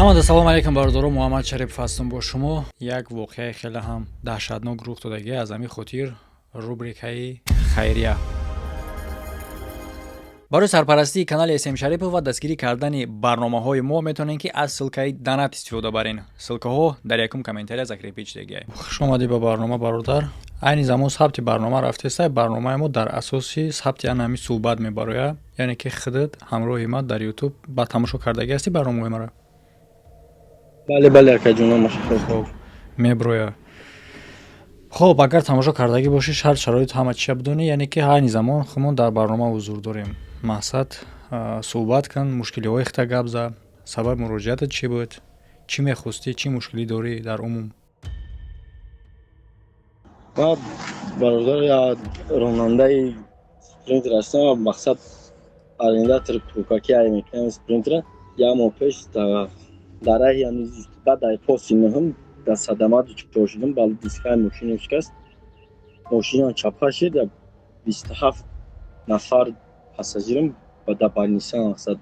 Ҳамада салом алейкум, бародаро, Муҳаммад Шарипов ҳастам бо шумо. Як воқеаи хеле ҳам даҳшатнок рух додагӣ, аз ҳамин хотир рубрикаи хайрия. Барои сарпарастии канали СМ Шарипов ва дастгирӣ кардани барномаҳои мо метавонед, ки аз ссылкаи донат истифода барен. Ссылкаҳо дар якум комментария закрепить шудагиай. Хуш омадӣ ба барнома, бародар. Айни замон сабти барнома рафтеста. Барномаи мо дар асоси сабти ан ҳамин суҳбат мебарояд, яъне ки худат ҳамроҳи ман дар Ютуб ба тамошо кардагӣ ҳастӣ барномаҳои маро? Бале, акаҷонам. Хоб, меброя. Хоб, агар тамошо кардагӣ бошӣ, шарт, шароит, ҳама чиза бидонӣ, яъне ки айни замон худмон дар барнома ҳузур дорем. Мақсад, суҳбат кун, мушкилиҳои худта гап за, сабаби муроҷиатат чӣ буд, чӣ мехостӣ, чӣ мушкилӣ дорӣ дар умум. Ман, бародар, як ронандаи Спринтер ҳастам. Мақсад, арендатор кӯкаки ай мекунам Спринтера. Як моҳ пеш дар раҳи баъд ай поси нӯҳум дар садама дучор шудам. Бал дискаи мошинам шикаст, мошинам чапа шид. 27 нафар пассажирам дар больница, мақсад,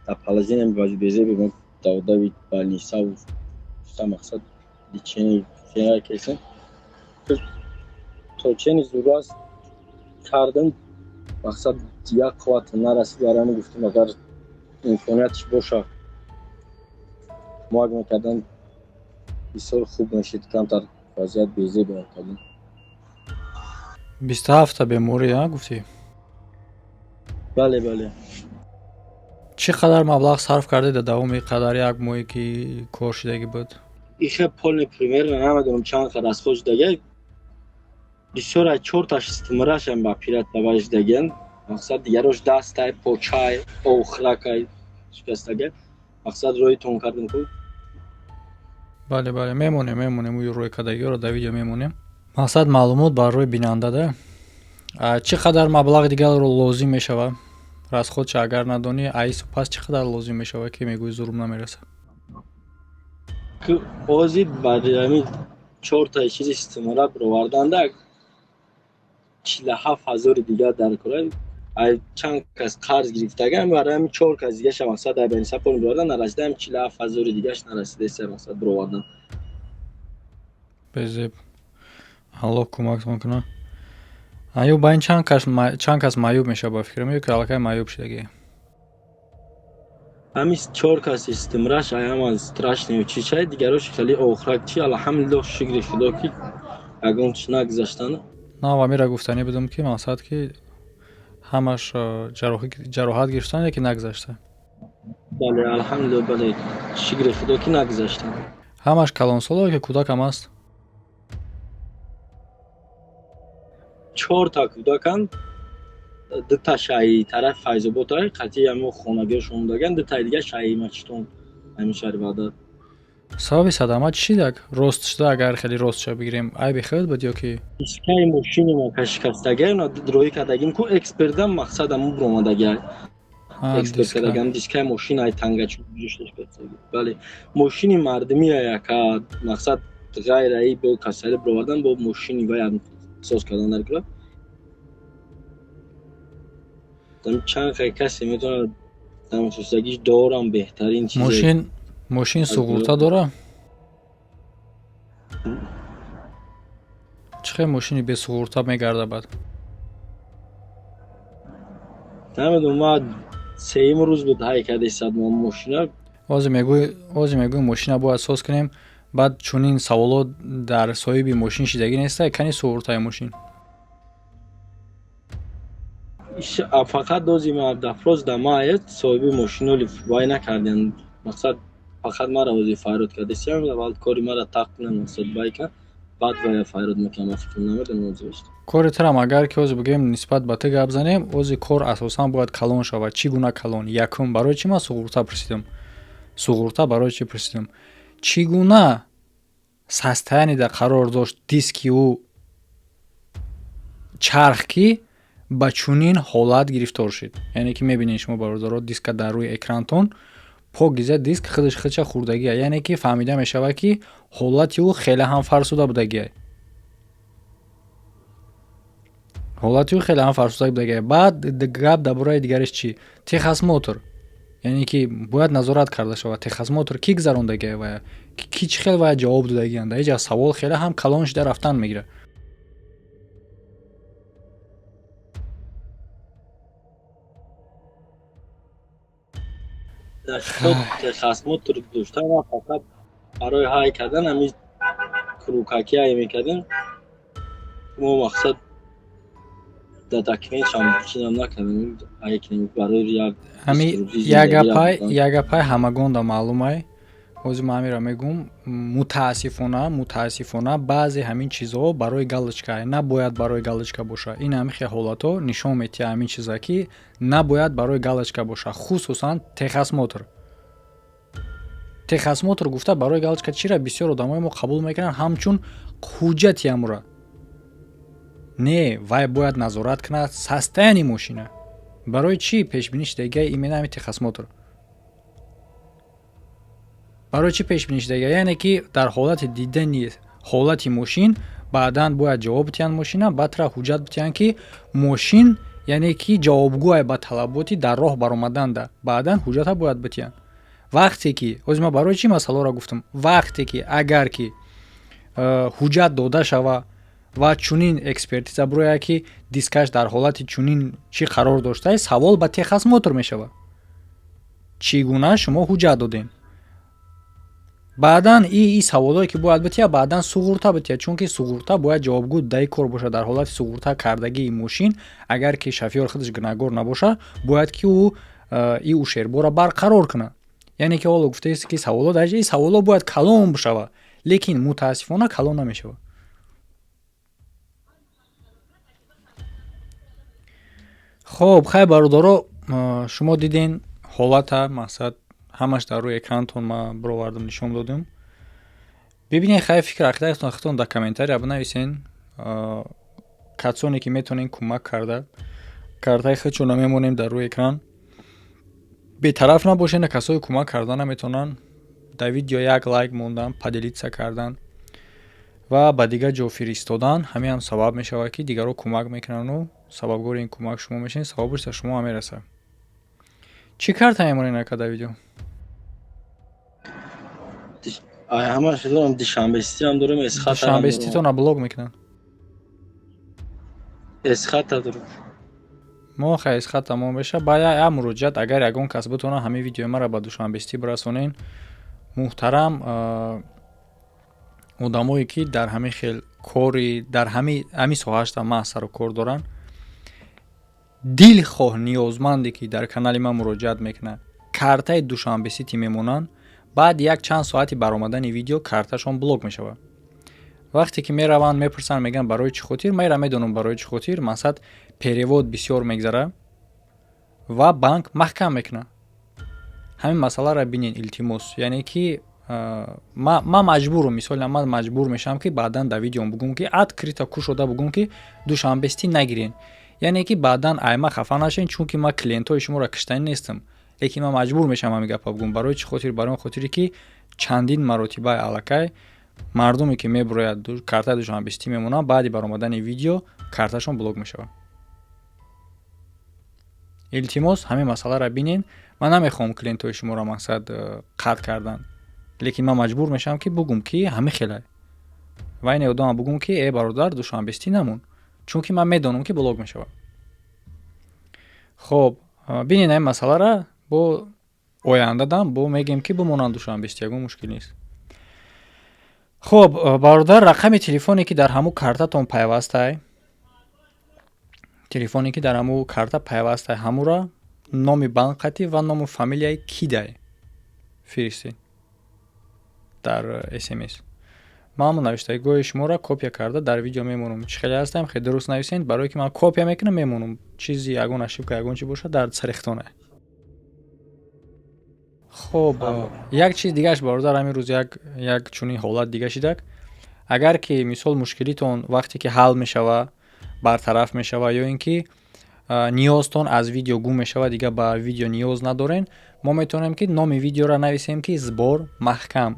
дар положение безеби даводави больница, мақсад, лечение кесем то чени зур аст кардам. Мақсад, як қувват нарасид. Барои ҳамин гуфтам, агар имкониятш боша, кӯмак мекардан, бисёр хуб мешид, камтар вазъият безеб мекардем. 27-та беморӣ, а, гуфтӣ? Бале. Чӣ қадар маблағ сарф кардед дар давоми қадар як моҳе, ки кор шидагӣ буд? Иха полный примерно намедонам чанд қадар расход шудага. Бисёр ай чорташ стмрашам ба пиратавай шудагиан. Мақсад, дигарош дастай, почай, охракай шикастага. Мақсад, роҳитон кардем ку. Бале, мемонем, ӯ рӯи кардагиҳоро дар видео мемонем. Мақсад, маълумот бар рӯи бинанда да. Чӣ қадар маблағи дигарро лозим мешавад? Расходша агар надонӣ, айсу пас чӣ қадар лозим мешавад, ки мегӯӣ, зурум намерасад? Ози баъди ҳамин чортаи чизи стимура бироварданда 47 ҳазори дигар дар кора. Ай чанд кас қарз гирифтагам, барои ҳамин чор кас дигаша, мақсад, ай бениса пул бировардан нарасида, ҳам 47 ҳазори дигаш нарасидаеса, мақсад, бировардан. Безеб, Аллоҳ кӯмактон кунад. Аю ба ин чанд кас маъюб мешавад, ба фикрам, ё ки аллакай маъюб шудагӣ? Ҳамин чор кас истимраш ай ҳама страшный чичай, дигарош хеле охрак чи, алҳамдулиллоҳ, шукри Худо, ки ягон чи нагузаштанд. На, амира гуфтанӣ будам, ки мақсад, ки ҳамаш ҷароҳат гирифтанд, яки нагузашта. Бале, алҳамдулиллоҳ, бале, шукри Худо, ки нагузаштанд. Ҳамаш калонсоло ки кӯдакам аст? Чорта кӯдаканд, дута шаҳи тарафи Файзобод, қатъи ҳамин хонагиҳошон омадаганд, дутаи дига шаҳи Мачитон, ҳамин шаҳри Ваҳдат. Сабаби садама чӣ шидак, рост шуда, агар хеле ростша бигирем, айби худат буд ё ки? Дискаи мошини ма шикастагиам, роҳӣ кардагим ку экспертам, мақсад, ҳамун биромадагиай, эксперт кардагиам, дискаи мошин ай тангач. Бале, мошини мардумия яка, мақсад, ғайр аи бо касалӣ бировардан, бо мошини вай соз кардан дар кора. Чанд касе метавонад тамошостагиш дорам, беҳтарин чизе. Мошин суғурта дора? Чӣ хел мошини бесуғурта мегарда баъд? Намедонам, ма сеюм рӯз буд ҳай кардесад мошина. Ҳозир мегӯй, мошина бояд соз кунем, баъд чунин саволот дар соҳиби мошин шидагӣ нестай? Кани суғуртаи мошин? Фақат дози ма дафроз да ма соҳиби мошиноли вай накардем. Мақсад, фақат мара ози файрод кардесиям, аввал кори мара тақ кунам, мақсад, байка, баъд вая файрод мекунам. Фикр намедонам озиш. Кори трам, агар ки ҳозир бигӯем, нисбат ба ту гап занем, ози кор асосан бояд калон шавад. Чӣ гуна калон? Якум, барои чӣ ман суғурта пурсидам? Суғурта барои чӣ пурсидам? Чӣ гуна состояниеда қарор дошт диски ӯ чарх, ки ба чунин ҳолат гирифтор шуд? Яъне ки мебинед шумо, бародаро, диска дар рӯи экрантон, покиза диск худаш худша хӯрдагия, яъне ки фаҳмида мешавад, ки ҳолати ӯ хеле ҳам фарсуда будагия, ҳолати ӯ хеле ҳам фарсуда будагия. Баъд гап дар бораи дигараш чӣ? Техосмотр. Яъне ки бояд назорат карда шавад, техосмотр кӣ гузарондагия вая, ки чӣ хел вая ҷавоб додагианд. Дар ҳеҷ савол хеле ҳам калон шуда рафтан мегирад. Техосмотр доштан фақат барои ҳай кардан, ҳамин крукаки ҳай мекардем. Мо мақсад дар документшам чинам накардем, ҳай кунем барои як Ҳами як гапай ҳамагонда маълумай. Ҳозир ман ҳаминро мегӯм: мутаассифона, баъзе ҳамин чизҳо барои галочка, набояд барои галочка боша. Ин ҳамин хел ҳолатҳо нишон медиҳад ҳамин чиза, ки набояд барои галочка боша, хусусан техосмотр. Техосмотр гуфта барои галочка чира бисёр одамои мо қабул мекунанд ҳамчун ҳуҷҷати амура. Не, вай бояд назорат кунад состояние мошина. Барои чӣ пешбинӣ шудагия именно ҳамин техосмотр? Барои чӣ пешбинӣ шудагия? Яъне ки дар ҳолати дидани ҳолати мошин баъдан бояд ҷавоб битиҳанд мошина, баъд тра ҳуҷҷат битиҳанд, ки мошин, яъне ки, ҷавобгӯ ба талаботи дар роҳ баромаданда. Баъдан ҳуҷҷата бояд битиҳанд. Вақте ки ҳозир ман барои чӣ масъаларо гуфтам? Вақте ки агар ки ҳуҷҷат дода шава ва чунин экспертиза бирояд, ки дискаш дар ҳолати чунин чӣ қарор доштае, савол ба техосмотр мешавад: чӣ гуна шумо ҳуҷҷат додем? Баъдан и саволое ки бояд битиҳад, баъдан суғурта битиҳад, чунки суғурта бояд ҷавобгӯ даи кор бошад. Дар ҳолати суғурта кардагии мошин, агар ки шофёр худаш гунаҳгор набошад, бояд ки ӯ и ущерб ора барқарор кунад. Яъне ки ҳоло гуфтаест, ки саволо дар и саволо бояд калон бишавад, лекин мутаассифона калон намешавад. Хоб, хай, бародаро, шумо диден ҳолата, мақсад ҳамаш дар рӯи экранатон ман бировардам, нишон додем. Бибинед, хай, фикр ақидаатон худтон дар комментария бинависен. Касоне ки метавонен кӯмак карда, картаи худшонро мемонем дар рӯи экран. Бетараф набошен. Касое кӯмак карда наметавонанд, дар видео як лайк мондан, поделиться кардан ва ба дигар ҷо фиристодан, ҳамин ҳам сабаб мешавад, ки дигарро кӯмак мекунану сабабгори ин кӯмак шумо мешавед, савобаш дар шумо ҳам мерасад. Чӣ карта мемонед, ака, дар видео? Ҳамаш дорам, Душанбеситиам дорам, Эсхата. Душанбесититона блок мекунанд. Эсхата дорам. Мо хай, Эсхата мо меша. Ба я муроҷиат, агар ягон кас битавонад ҳамин видеои маро ба Душанбеситӣ бирасонен. Муҳтарам одамое ки дар ҳамин хел кори, дар ҳамин соҳаашта маҳз сару кор доранд, дилхоҳ ниёзманде ки дар канали ман муроҷиат мекунад, картаи Душанбесити мемонанд, баъд як чанд соати баромадани видео карташон блок мешавад. Вақте ки мераванд, мепурсанд, мегӯянд, барои чӣ хотир? Ман ира медонам барои чӣ хотир. Мақсад, перевод бисёр мегзара ва банк маҳкам мекунад. Ҳамин масъаларо бинед, илтимос. Яъне ки ман маҷбурам, мисол, ман маҷбур мешавам, ки баъдан дар видеом бугӯм, ки открыто, кушода бугӯм, ки Душанбеситӣ нагирен. Яъне ки баъдан айма хафа нашен, чунки ман клиентҳои шуморо киштанӣ нестам, лекин ман маҷбур мешавам ҳамин гапа бугӯм. Барои чӣ хотир? Барои он хотире ки чандин маротиба аллакай мардуме ки мебурояд, картаи Душанбеситӣ мемонанд, баъди баромадани видео карташон блок мешавад. Илтимос, ҳамин масъаларо бинен. Ман намехоҳам клиентҳои шуморо, мақсад, қатъ кардан, лекин ман маҷбур мешавам, ки бугум, ки ҳамин хелай ва ин одама бугум, ки э бародар, Душанбеситӣ намон, чунки ман медонам, ки блок мешавад. Хоб, бинед ҳамин масъалара. Бо ояндадам бо мегӯем, ки бимонанд Душанбеситӣ, ягон мушкил нест. Хоб, бародар, рақами телефоне ки дар ҳамун картатон пайвастай, телефоне ки дар ҳамун карта пайвастай, ҳамура, номи банк қати ва ному фамилияи кидай фиристед дар СМС. Ман ҳамон навиштагиҳои шуморо копия карда дар видео мемонам. Чӣ хеле ҳастам, хеле дуруст нависед, барое ки ман копия мекунам, мемонам. Чизи ягон ошибка, ягон чи бошад, дар сарихтона. Хоб, як чиз дигааш, бародар, ҳамин рӯз як чунин ҳолат дига шидак. Агар ки мисол мушкилитон вақте ки ҳал мешава, бартараф мешава, ё ин ки ниёзтон аз видео гум мешава, дига ба видео ниёз надорен, мо метавонем, ки номи видеоро нависем, ки сбор маҳкам,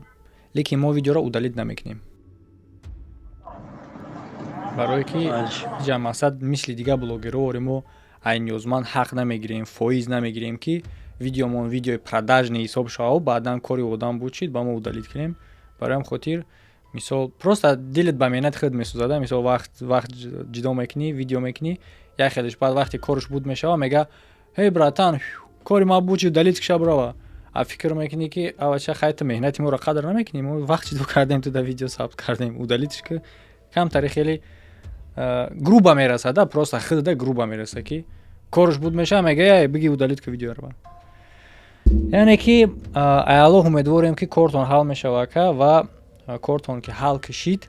лекин мо видеоро удалить намекунем, барое ки ҷа мақсад, мисли дигар блогерҳо, мо ай ниёзманд ҳақ намегирем, фоиз намегирем, ки Видеомон видеои продажный ҳисоб шавад, баъдан кори одам буд, чид ба мо удалить кунем. Барои ҳам хотир, мисол, просто дилат ба меҳнати худ месӯзада. Мисол, вақт ҷидо мекунӣ, видео мекунӣ, як хелеш, баъд вақте корш буд мешава, мега: «Ҳей, братан, кори ма буд, чи удалить кша брава». А фикр мекунӣ, ки авача, хай, ту меҳнати моро қадр намекунӣ, мо вақт ҷидо кардем, ту да видео сабт кардем, удалить ш ки. Камтари хеле грубо мерасада, просто худда грубо мераса, ки корш буд мешава, мега: «Эй, биги, удалить ка видеоро». Яъне ки ай Аллоҳ умедворем, ки кортон ҳал мешава, ака, ва кортон ки ҳал кашид,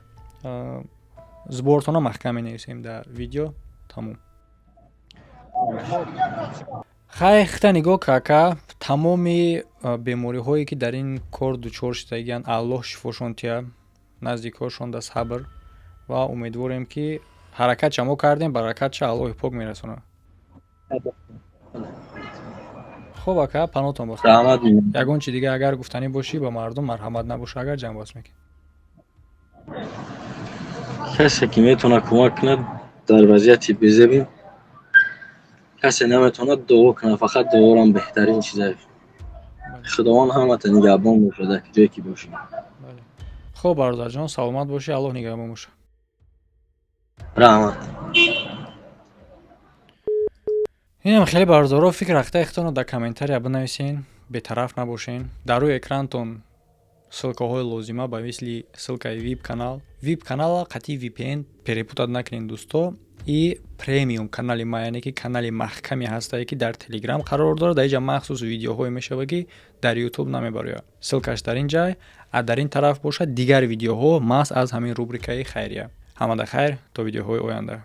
сбор тона маҳкам менависем дар видео. Тамом, хай, хита нигоҳ, кака. Тамоми бемориҳое, ки дар ин кор дучор шудагиянд, Аллоҳ шифошон тия, наздикҳошон да сабр, ва умедворем, ки ҳаракатша мо кардем, баракатша Аллоҳи пок мерасонад. Хуб, ака, панотон бахайр. Раҳмат. Ягон чи дига агар гуфтанӣ бошӣ ба мардум, марҳамат, набоша агар, ҷамъбаст мекунем. Касе ки метавонад кӯмак кунад, дар вазъияти безебим, касе наметавонад, дуо кунад, фақат дуорам беҳтарин чизае. Худованд ҳамата нигаҳбон бошад, дар ҷое ки бошӣ. Хуб, бародарҷон, саломат бошӣ, Аллоҳ нигаҳбон боша. Раҳмат. Инам хеле, бародаро, фикр ақидаи худтонро дар комментария бинависен, бетараф набошен. Дар рӯи экрантон ссылка ҳои лозима, ба мисли ссылка и вип канал. Вип канала қатъи VPN перепутать накунед, дӯсто. И премиум канали ма, яъне ки канали маҳкаме ҳастае, ки дар Телеграм қарор дорад. Дар инҷа махсус видеоҳое мешавад, ки дар Ютуб намебарояд. Ссылка ш дар ин ҷай, а дар ин тараф бошад дигар видеоҳо, маҳз аз ҳамин рубрикаи хайрия. Ҳамада хайр, то видеоҳои оянда.